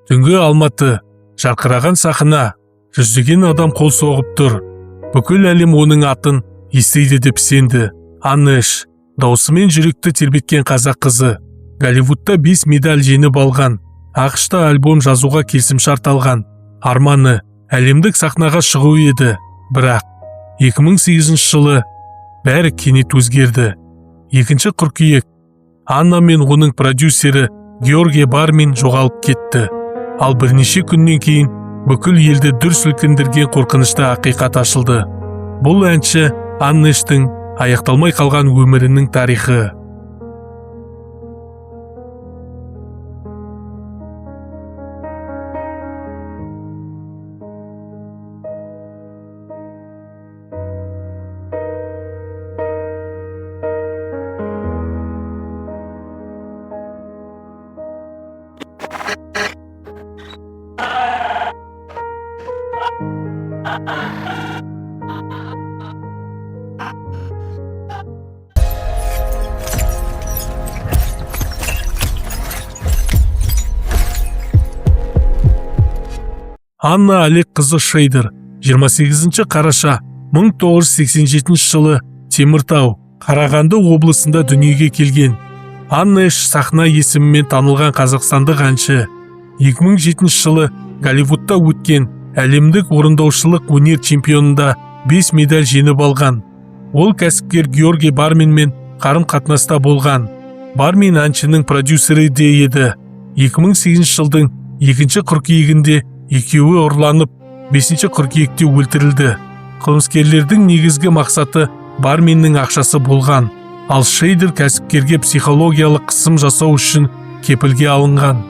Түнгі Алматы, жарқыраған сахна, жүздеген адам қол соғып тұр. Бүкіл әлем оның атын естиді деп сенді. Анэш, даусымен жүректі тербеткен қазақ қызы, Голливудта 5 медаль жеңіп алған, АҚШ-та альбом жазуға келісімшарт алған. Арманы әлемдік сахнаға шығу еді. Бірақ 2008 жылы бәрі кенет өзгерді. 2 қыркүйек Анна мен оның продюсері Георгий Бармин жоғалып кетті. Ал бірнеше күннен кейін бүкіл елді дүр сілкіндірген қорқынышты ақиқат ашылды. Бұл әнші Аннештің аяқталмай қалған өмірінің тарихы. Анна Олег қызы Шейдер 28 қараша 1987 жылы Теміртау, Қарағанды облысында дүниеге келген. Анна Эш сахна есімімен танылған қазақстандық әнші. 2007 жылы Голливудта өткен әлемдік орындаушылық өнер чемпионында 5 медаль жеңіп алған. Ол кәсіпкер Георгий Барминмен қарым-қатынаста болған. Бармин әншінің продюсері де еді. 2008 жылдың 2 қыркүйегінде екеуі ұрланып, 5 қыркүйекте өлтірілді. Қылмыскерлердің негізгі мақсаты Барминнің ақшасы болған, ал Шейдер кәсіпкерге психологиялық қысым жасау үшін кепілге алынған.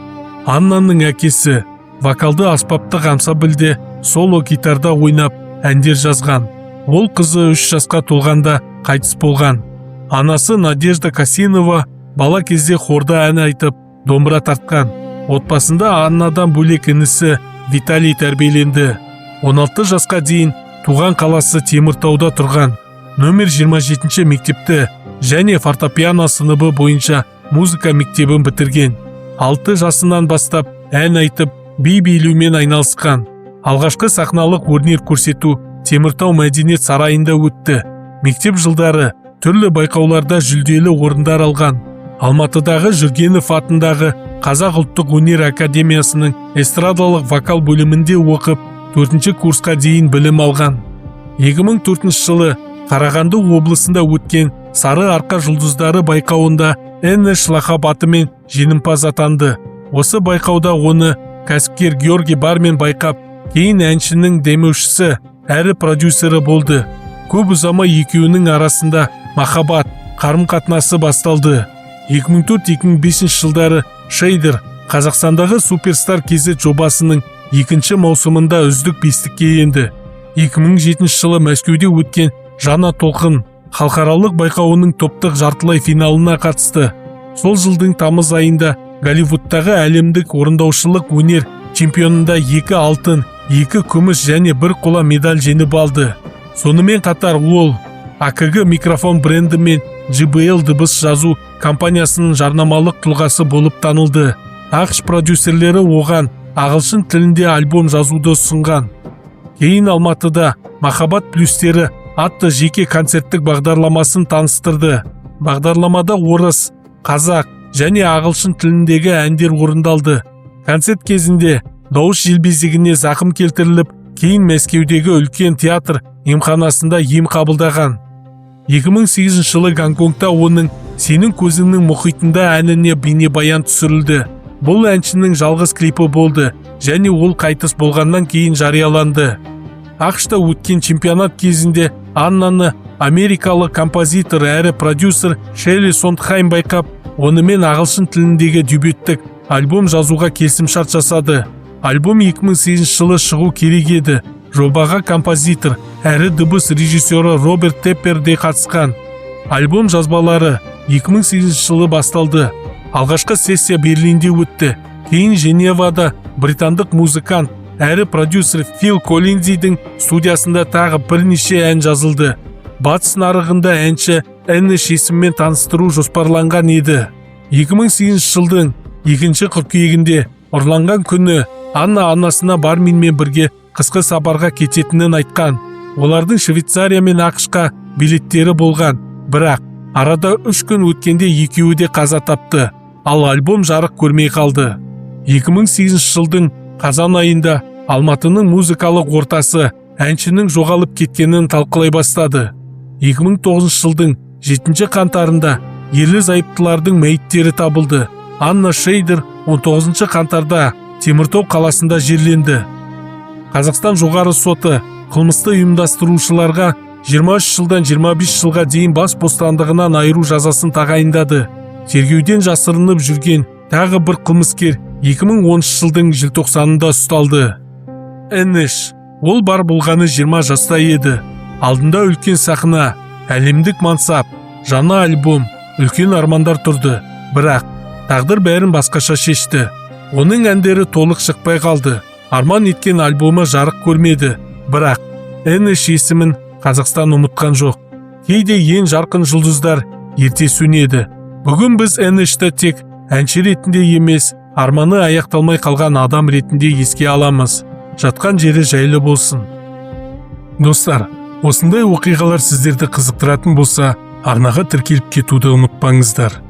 Аннаның әкесі вокалды аспаптық ансамбльде соло гитарда ойнап, әндер жазған. Ол қызы 3 жасқа толғанда қайтыс болған. Анасы Надежда Касинова бала кезде хорда ән айтып, домбыра тартқан. Отбасында Аннадан бөлек інісі Виталий тәрбиеленді. 16 жасқа дейін туған қаласы Теміртауда тұрған. Нөмір 27 мектепті және фортепиано сыныбы бойынша музыка мектебін бітірген. 6 жасынан бастап ән айтып, би билеумен айналысқан. Алғашқы сахналық өнер көрсету Теміртау мәдениет сарайында өтті. Мектеп жылдары түрлі байқауларда жүлделі орындар алған. Алматыдағы Жүргенов атындағы Қазақ ұлттық өнер академиясының эстрадалық вокал бөлімінде оқып, 4 курсқа дейін білім алған. 2004 жылы Қарағанды облысында өткен Сары Арқа жұлдыздары байқауында Эннеш лақап атымен жеңімпаз атанды. Осы байқауда оны кәсіпкер Георгий Бармин байқап, кейін әншінің демеушісі әрі продюсері болды. Көп ұзамай екеуінің арасында махаббат, қарым-қатынасы басталды. 2004-2005 жылдары Шейдер Қазақстандағы Суперстар KZ жобасының екінші маусымында үздік бестікке енді. 2007 жылы Мәскеуде өткен Жаңа толқын халықаралық байқауының топтық жартылай финалына қатысты. Сол жылдың тамыз айында Голливудтағы әлемдік орындаушылық өнер чемпионында 2 алтын, 2 күміс және 1 қола медаль жеңіп алды. Сонымен қатар ол АКГ микрофон бренді мен JBL дыбыс жазу компаниясының жарнамалық тұлғасы болып танылды. АҚШ продюсерлері оған ағылшын тілінде альбом жазуды ұсынған. Кейін Алматыда Махаббат плюстері атты жеке концерттік бағдарламасын таныстырды. Бағдарламада орыс, қазақ және ағылшын тіліндегі әндер орындалды. Концерт кезінде дауыс желбезегіне зақым келтіріліп, кейін Мәскеудегі үлкен театр емханасында ем қабылдаған. 2008 жылы Гонконгта оның «Сенің көзіңнің мұхитында» әніне бейнебаян түсірілді. Бұл әншінің жалғыз клипі болды және ол қайтыс болғаннан кейін жарияланды. АҚШ-та өткен чемпионат кезінде Аннаны америкалық композитор әрі продюсер Шелли Сондхайм байқап, онымен ағылшын тіліндегі дебюттік альбом жазуға келісімшарт жасады. Альбом 2008 жылы шығу керек еді. Жобаға композитор әрі дыбыс режиссері Роберт Теппер де қатысқан. Альбом жазбалары 2008 жылы басталды. Алғашқы сессия Берлинде өтті. Кейін Женевада британдық музыкант әрі продюсер Фил Коллинзидің студиясында тағы бірнеше ән жазылды. Батыс нарығында әнші Эннеш есімімен таныстыру жоспарланған еді. 2008 жылдың 2 қыркүйегінде Ұрланған күні Анна анасына Барменмен бірге қысқы сапарға кететінін айтқан. Олардың Швейцария мен АҚШ-қа билеттері болған, бірақ арада 3 күн өткенде екеуі де қаза тапты, ал альбом жарық көрмей қалды. 2008 жылдың қазан айында Алматының музыкалық ортасы әншінің жоғалып кеткенін талқылай бастады. 2009 жылдың 7 қаңтарында ерлі зайыптылардың мәйіттері табылды. Анна Шейдер 19 қаңтарда Теміртау қаласында жерленді. Қазақстан Жоғары соты қылмысты ұйымдастырушыларға 23 жылдан 25 жылға дейін бас бостандығынан айыру жазасын тағайындады. Тергеуден жасырынып жүрген тағы бір қылмыскер 2010 жылдың желтоқсанында ұсталды. Энеш. Ол бар болғаны 20 жаста еді. Алдында үлкен сахна, әлемдік мансап, жаңа альбом, үлкен армандар тұрды. Бірақ тағдыр бәрін басқаша шешті. Оның әндері толық шықпай қалды, арман еткен альбомы жарық көрмеді. Бірақ Энеш есімін Қазақстан ұмытқан жоқ. Кейде ең жарқын жұлдыздар ерте сөнеді. Бүгін біз Энешті тек әнші ретінде емес, арманы аяқталмай қалған адам ретінде еске аламыз. Жатқан жері жайлы болсын. Достар, осындай оқиғалар сіздерді қызықтыратын болса, арнаға тіркеліп кетуді ұмытпаңыздар.